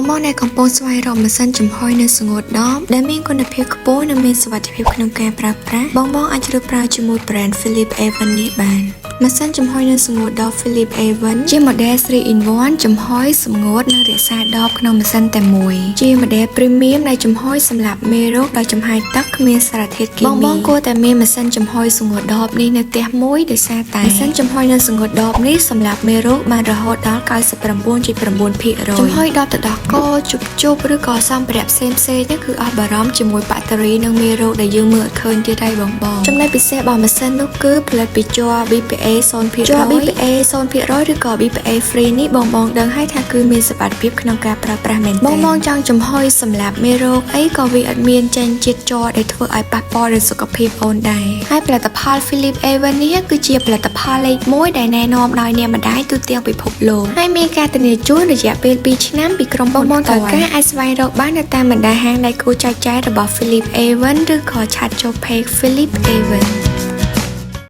បងដែលកំពុងស្វែងរកម៉ាស៊ីនចំហុយនិងសម្ងួតដបដែលមានគុណភាពខ្ពស់និងមានសុវត្ថិភាពក្នុងការប្រើប្រាស់បងបងអាចជ្រើសប្រើជាមួយ brand Philips Avent នេះបានម៉ាស៊ីនចំហុយនិងសម្ងួតដប Philips Avent ជា model 3 in 1ចំហុយសម្ងួតនិងរក្សាដបក្នុងម៉ាស៊ីនតែមួយជា model premium ដែលចំហុយសម្រាប់មេរោគដោយចំហាយទឹកគ្មានសារធាតុគីមីបងបងគួរតែមានម៉ាស៊ីនចំហុយសម្ងួតដបនេះនៅផ្ទះមួយដោយសារតែម៉ាស៊ីនចំហុយនិងសម្ងួតដបនេះសម្រាប់មេរោគបានរហូតដល់99.9%ចំហុយដបទឹកដោះគោជប់ជប់ឬក៏សម្ភារៈផ្សេងផ្សេងៗនេះគឺអស់បារម្ភជាមួយបាក់តេរីនិងមេរោគដែលយើងមើលអត់ឃើញទៀតហើយបងបងចំណុចពិសេសរបស់ម៉ាស៊ីននោះគឺផលិតពីជ័រ BPA 0%ជ័រ BPA 0%ឬក៏ BPA free នេះបងបងដឹងហើយថាគឺមានសុវត្ថិភាពក្នុងការប្រើប្រាស់មែនទែនបងបងចង់ចំហុយសម្រាប់មេរោគអីក៏វាអត់មានចេញជាតិជ័រដែលធ្វើឲ្យប៉ះពាល់ដល់សុខភាពអូនដែរហើយផលិតផល Philips Avent នេះគឺជាផលិតផលលេខ1ដែលណែនាំដោយអ្នកម្ដាយទូទាំងពិភពលោកហើយមានការធានាជូនរយៈពេល2ឆ្នាំពីក្រុមហ៊ុនបងបងត្រូវការអាចស្វែងរកបាននៅតាមបណ្ដាហាងដៃគូចែកចាយរបស់ Philips Avent ឬក៏chat ចូល page Philips Avent។